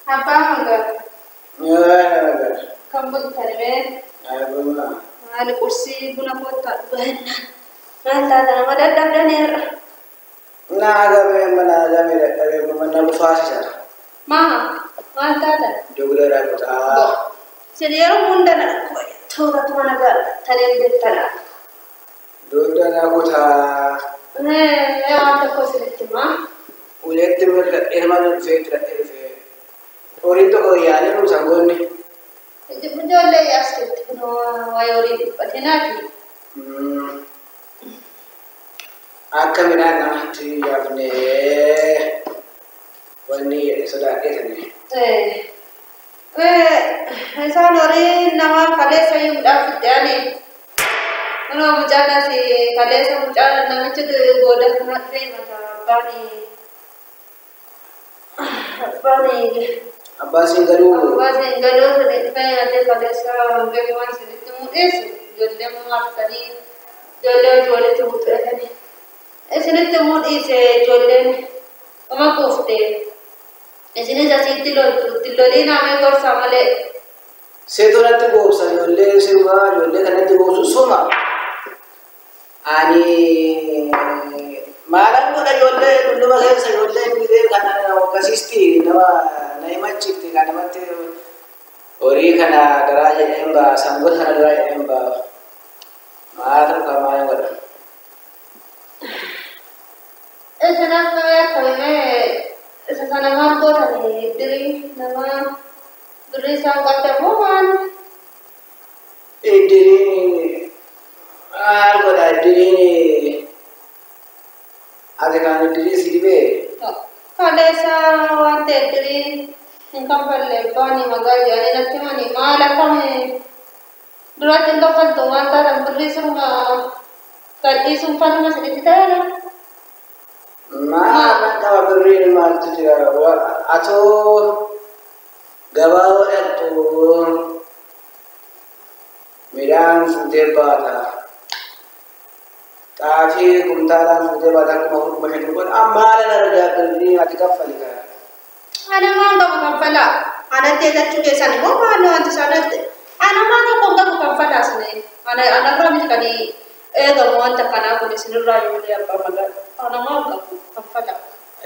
Abbaa magaa kan bultanii maali qursii buna koottaa dhugannaan maal taata nama dadhabdaneerra. Naa mana gamee dadhabee mana bufaasisa. Maa maal taatan? Dugda kutaa. Isin yeroo hunda na tooratu mana gaadhattanii jettana. Dugda na kutaa. Waan tokko isinitti himaa. Uleetti ilma dhufee dhufee dhufee. Horiin tokko yaalee nu sangoonni. Ijoollee yaastetti kunoo waa'ee horii dhiphatinaati. Akka midhaan namatti yaafnee wanni jedhe sodaadheetanii. Isaan horii namaa kaleessa iyyuu midhaan fiddeani. Kunoo mucaan asii kaleessa mucaan namichi gooda kana dhufee mata abbaan Abbaan siin galuu. Abbaan siin galuu suni dhufee nyaatee kaleessa beekumaan isinitti mudheessu ijoollee martanii ijoollee hojii walitti butuudhatanii. Isinitti mudhiise ijoolleen oma kuufte. Isinis asitti loltu itti loliin amee gorsaa malee. Seetu natti goobsa ijoollee sirbaa ijoollee kanatti goobsu suma. Ani maalan godha ijoollee dulluma keessa ijoollee gisee kana akkasiisti nama na himachiifte kan namatti horii kana daraa jedheen ba'a sangoota kana daraa jedheen ba'a. Maal tokko maal godha. Isin akka akkamimee isa sana maal gootanii iddirii nama birrii isaan qabdan moo maal? Iddiriin maal godha iddiriin ati kan iddirii si dhibee. Kaleessa waan ta'e iddirii hin kanfalle baanii magaa jedhanii natti himanii maal akkami duratti hin kanfaltu waan taatan birrii sirma gadhiisuun falma isinitti ta'eera. Maal qaba birriin maaltu jira atoo gabaa godhattu midhaan fuutee baata. Xaafii kumtaalaan fuutee baata akkuma kuma shanii godha maal argaa birrii ati kaffali kana. Ana maal qabu kanfalaa? Anatti eeggachuu keessan immoo maal wanti isaanitti? Ana maal tokko hin qabu kanfalaa isin? Ana anarraa miti kan eegamu wanta kanaa kun isinirraa yoo malee abbaa magaalaa. Ana maal qabu kanfalaa?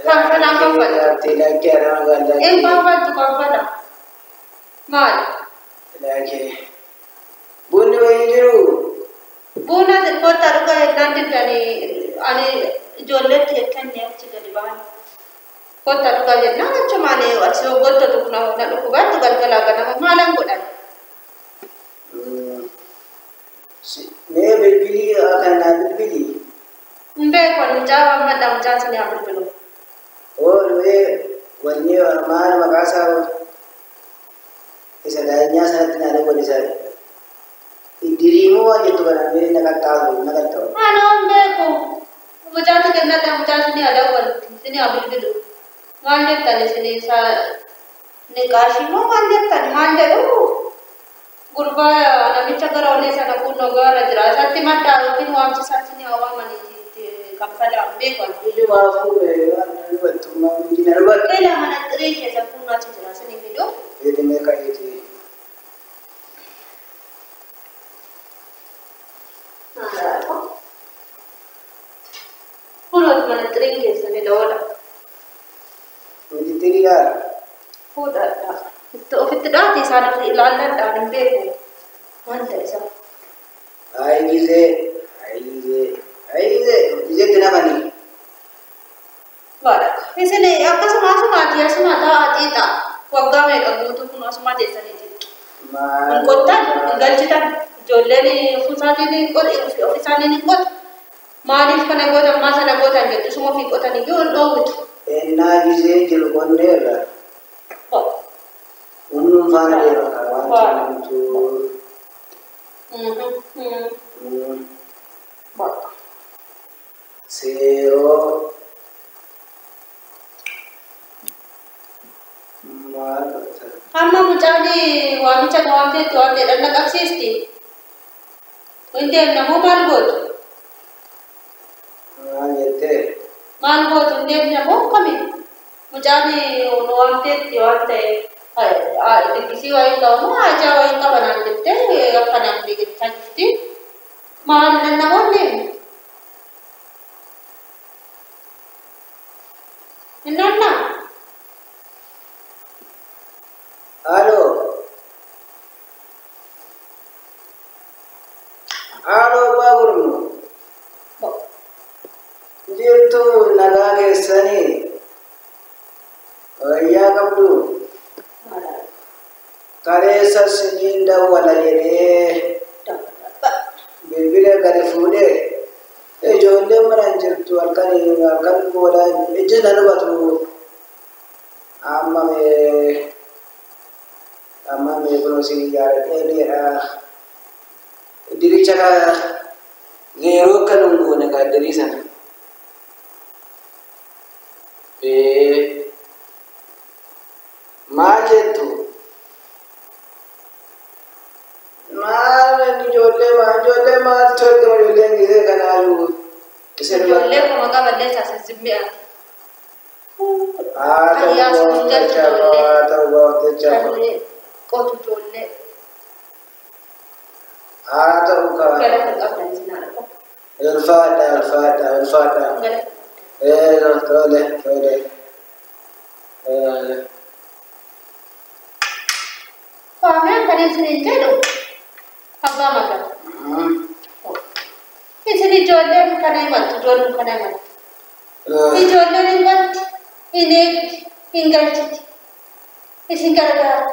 Kanfalaa kanfaltu. Lakkee ana magaalaa. Hin kanfaltu kanfalaa. Maal? Lakkee. Bunni wayii jiru. Buna kottaa dhugaa jennaan diddanii ani ijoolleetti kenne achi gadi ba'an. Kottaa dhugaa jennaan achumaan achi hoggottatu kun na dhukkubaatti galgalaa ganama maalan godhan. Mee bilbilii kana naa bilbilii. Hin beeku ani mucaa waammadha mucaan isin haa bilbilu. Oo mee wanni maal maqaa isaa isa daa'immaa sanatti naa dawwal isa iddiriimoo waan jettu kana mee na qaxxaasu na qaxxaasu. Ani hin beeku. Mucaatu kennadha mucaan isin haa dawwalutti isin haa bilbilu. Maal jettan isin isaa niqaashii moo maal jettan maal jedhu? Gurbaa namicha gara olii sana kunnoo gaara jira. Isatti maddaa yookiin waamsisaa isin haa waamanii itti kanfalaa hin beeku. Bilbilli waa fuudhee waan na hubattu maal na hubattu. Ila mana xirii keessa kunnoo achi jira isin fidu. Eeti meeqa eeti. Kunooti mana xiriin keessa ni dawwadha. Miti xiriidhaa. Fuudhadha. Itti ofitti dhaati isaan ofi ilaalladhaan hin beeku. Wanta isa. Ayi gisee ayi gisee ayi gisee giseetti nafani. Baadha. Isin akkasuma asumaati asuma taa'aa xiixa. Waggaa meeqa guutuu kun asuma teessanii xiixu. Hin qottan hin galchitan. Ijoolleen ofisaatiin hin qotu ofisaaniin hin qotu. Maaliif kana gootan maa sana gootan jettu isuma ofii qotan iyyuu hin dhoowwitu. Ennaa gisee jiru qonneerra. Humnuun faana deema kan waan hundumtuu. Seeroo maal godhata? Amma mucaan waamicha waamteetti waan ta'e dhanna qabsiisti. Hin deemna moo maal gootu? Maal jettee? Maal gootu hin deemna moo akkami? Mucaan nu waamteetti waan ta'e diggisii wayii qabamu haajaa wayii qaba naan jettee akka namni jechaa jirti. Maal namoonni Innanna. Halo. Halo Abbaa Gurmuu. Jirtu nagaa keessanii wayyaa qabdu kaleessa siniin dawwala jedhee bilbila gadi fuudhee ijoolleen mana hin jirtu halkan halkan booda ijji na hubatu amma mee amma mee kunoo isin jaaladheedha. Diricha ka zeeroo akka nun goone ka dirii sana. Maal jettu? Maal ijoollee maal ijoollee maaltu ergama ijoolleen gisee kanaayyuu. Ijoollee kuma qaballee sassibbi'a. Haa ta'u goofticha haa ta'u goofticha. Qotu ijoollee. Haa ta'u kaa. Galata qabdan isin haadha. Ulfaadha ulfaadha ulfaadha. Tole tole. Faameen kan isin jedhu abbaa maqaa. Isin ijoolleen kana himattu ijoolleen kana himattu. Ijoolleen hin galti hin eegdi hin galchiti. Isin gargaarti.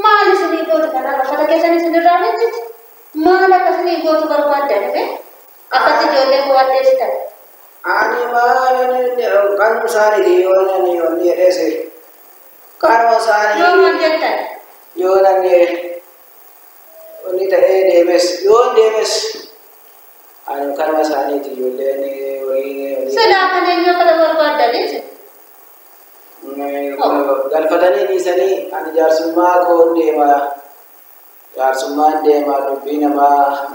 Maal isinii gootu kanarra uffata keessan isin irraa hojjeti? Maal akka isinii gootu barbaaddan mee? Akkatti ijoollee koo addeessitan. Ani maal kan isaaniiti yoo nani wanni jedheese kanuma isaanii. Yoo maal jettan? Yoo nani wanni ta'ee deemes yoo deemes ani kanuma isaaniiti ijoolleen horii. Silaa kan eenyu akka barbaaddanis? Galfatanii dhiisanii ani jaarsummaa koon deema jaarsummaan deema dubbii namaa.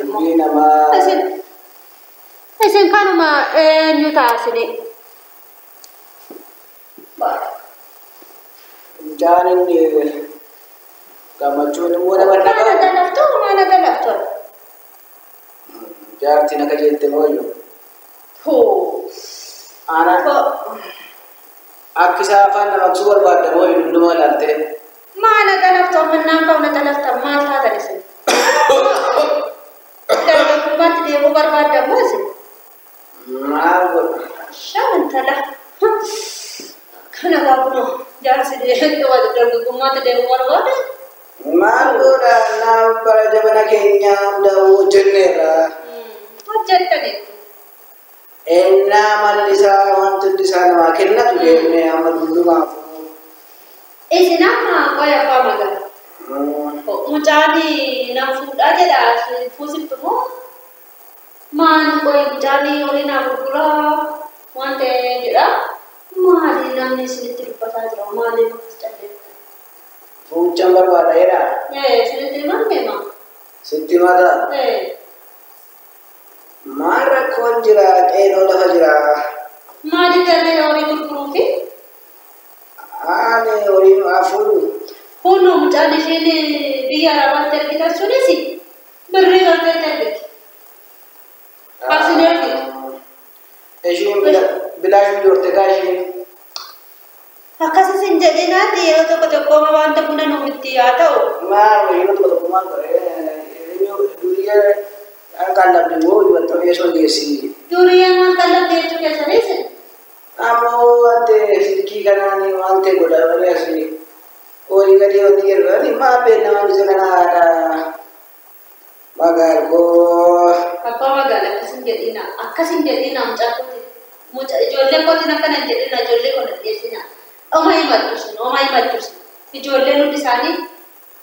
Dubbii namaa. Isin kanuma eenyu taasini? Mucaan inni gammachuun immoo nama Maana dalaftu maana dalaftu. Jaartiin akka jette mooyyuu. Hoo. Ana akka isaa afaan namaqsuu barbaadda mooyyuu dulluma ilaaltee. Maana dalaftu ammannaan kauna dalafta maal taatan isin? Dargaggummaatti deemuu barbaadda moo isin? Maal godha? Shaman tala. Kana baabunoo jaarsi dargaggummaatti deemuu barbaada. Maal godha naa bara jabana keenyaa hunda hojjenneerra. Hojjettaniitu. Ennaa malli isaa wanti hundi isaa namaa kennatu deemnee amma dullumaaf. Isin amma qoya abbaa magaalaa. Mucaan nam fuudhaa jedha fuusiftu moo maal qoy mucaan horii naa gurguraa waan ta'e jedha. Maali namni isinitti dubbataa jira maaliif akkas calleetta? Fuuchaan barbaada jedha. Isinitti himan deema. Sitti himataa? Maal rakkoon jira qeeroo lafa jira. Maali garee horii gurguruufi? Ani horii haa fuudhu. Kunoo mucaan isheen biyya Arabaatti ergitan sunis birrii garteetti ergiti. Asin ergitu. Ishiin bilaashuu joorte kaa ishiin. Akkas isin jedhinaati yeroo tokko tokko wanta buna nuti haa ta'u. Maal yeroo tokko tokko maal godhe duriyyee qal'abdi moo wantoota yeesoo geessi. Duriyyee waan qal'abdi jechuu keessanis. Ammoo wanti silkii kanaan wanti godha malee asii horii gadi wanti jedhu ani maal beekna waan isa kana aadaa magaal koo. Abbaa magaala akkas hin jedhina akkas hin jedhina mucaa kooti mucaa ijoollee kootiin akkana hin jedhina ijoollee koo dhiyeessina. Oma himattu sun oma himattu sun ijoolleen hundi isaanii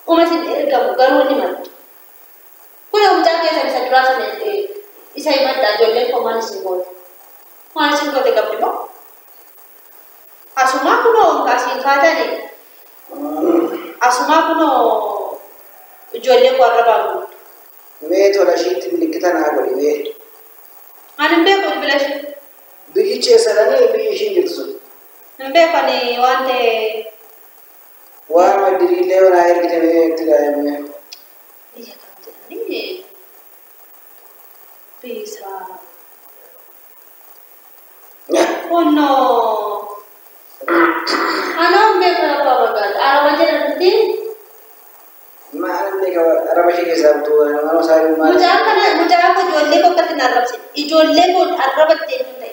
uma isin ergamu garuu ni himattu. Kun mucaa keessan isa duraa sana isa himadha ijoolleen koo maal isin goote? Maal isin goote qabdi moo? Asumaa kunoo asiin kaatani. Asumaa kunoo ijoollee koo arrabaan guutu. Mee tola ishiitti milikkita naa godhi mee. Ani hin beeku bilbila ishee. Biyyi Biyyichi eessadhanii biyyi ishiin jirtu sun. Hin beekani waan ta'e. Waan maddiriillee wanaa ergitanii itti gaa'imne. Biyya kam jedhanii biyyi isaa. Onnoo. Anoo hin beekan abbaa magaala. Araba jedhamti. Maal inni araba ishee keessaa butuu nama isaa maal. Mucaa kana mucaa koo ijoollee koo akkatti hin arrabsine. Ijoollee koo arraba itti hin ta'e.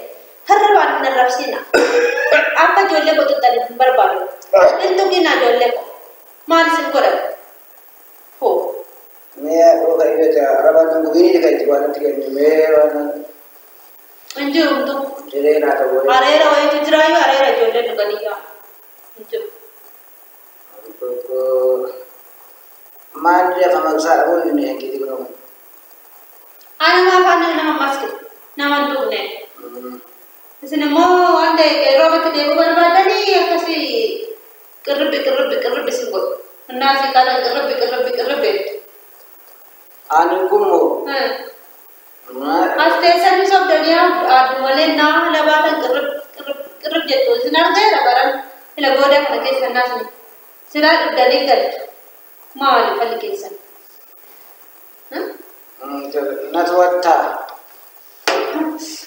Harrabaan hin arrabsina. Akka ijoollee koo tuttaniif hin barbaadu. Hin tuqinaa ijoollee koo. Maal isin godhan? Hoo. Mee dhooka dhibeeta arabaan hin gubiin kan itti waan itti kennu mee waan Hin jiru humtu. jiree naa ta'u. Areera wayiitu jiraayyuu areera ijoolleen dhuganii yaa. Hin jiru. Maal lafa maqsaa dhabuu inni hanqiti kun. Ani afaan nama maskii nama hin tuqne. Isin immoo waan ta'e qeerroo bakka deemuu barbaadanii akkasii qirribbi qirribbi qirribbi isin godhu. Innaa si qaadan qirribbi qirribbi qirribbi jettu. Ani kun moo. As teessanii sobdanii addu malee naa labaatan qirrib qirrib qirrib jettu. Isin argeera baran ila booda kana keessa naa isin silaa dhugdanii galtu. Maali falli keessan? Na to'attaa.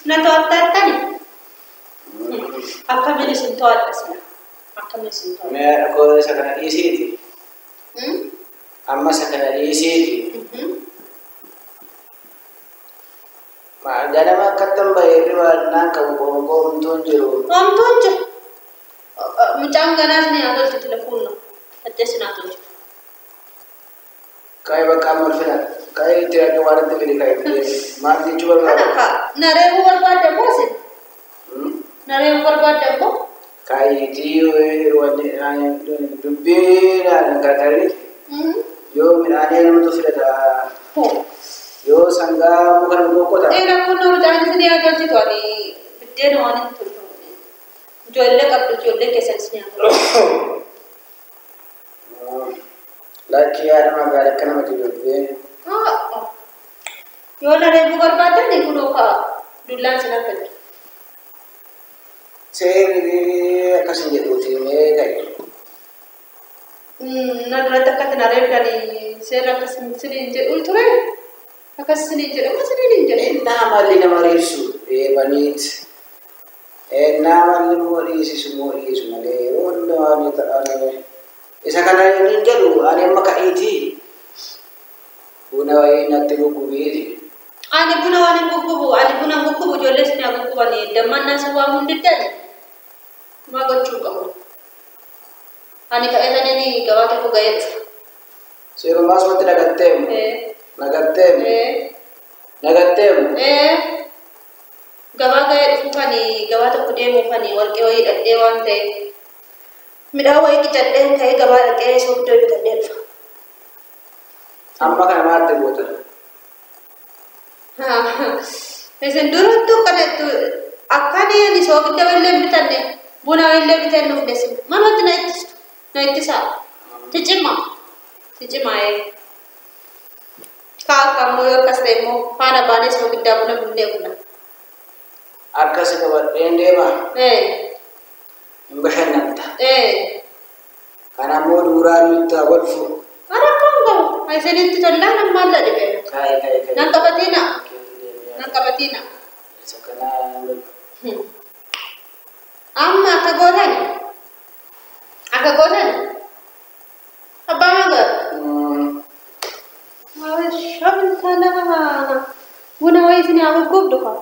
Na to'attaattani? Akkamiin isin to'adha sila? Akkamiin isin to'adha? Mee koo isa kana dhiisiiti. Amma isa kana dhiisiiti. Ganama akkattan bahee hirriba naan qabu qoonqoo homtuun jiru. Homtuun jiru. Mucaan ganaas ni haa tolchu telefoonna. Addeessi naa tolchu. Kaayee bakka amma ulfina. Kaayee itti akka waan itti fide kaayee maal jechuu barbaada? Kana na reebuu barbaadda immoo isin? Na reebuu barbaadda immoo? Kaayeetii wanni dubbii gargaarri yoo midhaanii namatu filata yoo sangaa muka nama qoqqoota. Egaa kun mucaan isin haa tolchitu ani biddeena waan hin tolchu. Ijoollee qabdu ijoollee keessan isin haa tolchu. Lakki yaada magaalaa akka namatti dubbee. Yoo na reebuu barbaaddan kunoo kaa dullaan sin harka jira. Seerri akkas hin jedhuuti mee ta'e. Na duratti akkatti na reebdanii seerri akkas siniin jedhu ture. Akkas siniin jedhamu siniin hin jedhu. Ennaa malli nama reebsu reebaniit. Ennaa malli immoo dhiisisu immoo dhiisu malee yeroo hundumaa ni ta'an. Isa kana inni jedhu ani amma ka'iiti. Buna wayii natti guggubiiti. Ani buna waan hin guggubu, ani buna hin guggubu ijoollee isin haa guggubanii dammannaa si waamuu hin diddani. Maa gochuu qabu. Ani ka'eetaniin gabaa tokko ga'ee dhufa. Seerummaa asumatti nagatteemu. Nagatteemu. Nagatteemu. Gabaa ga'ee dhufuufani gabaa tokko deemuufani warqee wayii dhadhee waan ta'e midhaan wayii qicadhee ka'ee gabaa dhaqee soogidda bitadhee dhufa. Amma kana maatti goota? Isin durattuu kanattu akkaan ani soogidda illee bitanne buna illee bitanne dhufne isin manumatti na ittistu na ittisaa. Cicima cicima ee. Kaa akka ammoo yoo akkas ta'e immoo faana baanee soogiddaa buna binnee buna. Akkas qabadheen deema. Hin bashannanta. Kana immoo duuraa nutti haa golfu. Rakkoon qabu. Isinitti tollaan ammaan la dhibee. Kaayee kaayee kaayee. Nan qabatina. Nan qabatina. Isa kana Amma akka gootan. Akka gootan. Abbaa magaa. Shabintala. Buna wayii isin haa gurgurdu kaa.